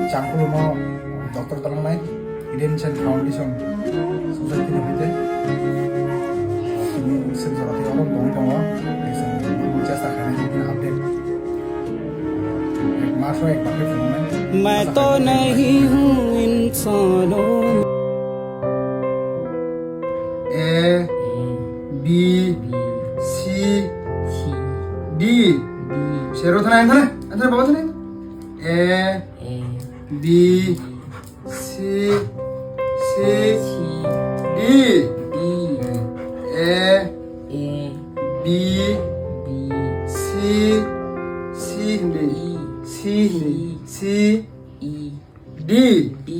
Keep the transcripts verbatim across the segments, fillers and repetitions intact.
Changkuluno doctor talangnai Indian Foundation Society ni hoite. Sing jora thai omo tong tongo. Chesta khainai update. Ek mas o ek bar khe phunuknai. मैं तो नहीं हूँ इंसानों A, B, C, D. Sero thana, thana, thana, baba thana. A, B, C, C, D. A, B, C, C hindi. C hindi. C, D. D.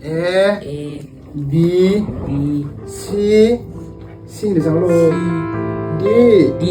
A, A, B, B, C, C hindi sanglo. C, D. D.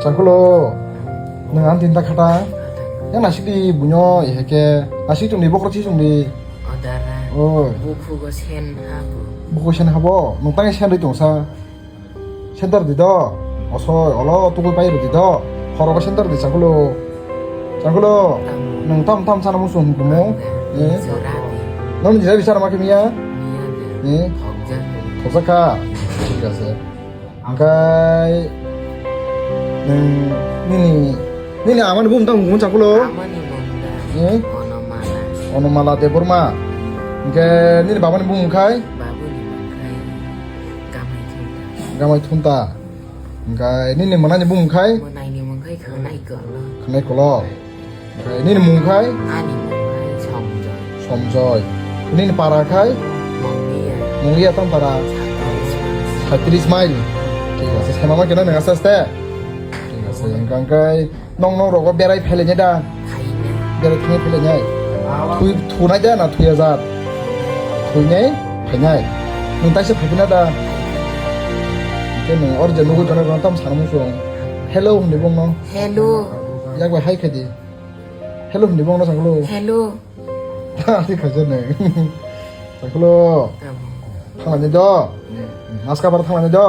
Changkulo, nwng ang tinta khata. Yang nasik di bunyo, ihe ke. Nasik chungdi, bokro chi chungdi. Odara. Oi. Bukhugo sen habo. Bukhugo sen habo. Nwng tangni sen ri tongsa. Center di do. Osoi, olo tugui pai rw di do. Horogo center di changkulo. Changkulo. Tamo. Nwng tam tam sana musu hum kumu. Tamo. Eh? Jorani. Nang jira bisar ma kimiya? Miya de. Eh? Thokjak. Thokjak kha. Thik ase. Angkai nwng nini, nini amani bum tamo kumu changkulo. Amani bum da. Eh? Onomala. Onomala Debbarma. Angkai nini babani bum khai? Babuni bum khai. Gamai thunta. Gamai thunta. Hingkhe nini mwnani bumung khai? Mwnani mung khai Khwnai Kolok. Khwnai Kolok. Hingkhe nini mung khai? Ani mung khai Somjoy. Somjoy. Nini para khai? Mongliya. Mongliya tamo para? Satris mile. Satris mile. Thik ase, saima ma keno nang aste aste. Thik ase, hingkhe, hingkhe Nong, nong rogo berai phailai da? Phainai. Berai thangwi phailai. Thui, thunai da na thuya jat? Thuinai, phainai. Nwng taisa phaipina da? Nwng or je nugwi tongo, tam sana muchung. Hello hwnwi bongno. Hello. Yak bai hai khaidi. Hello hwnwi bongno sanglo. Hello. Asi khaja nang. Sanglo. Tamo. Thanglani do. Maska bar thanglani do.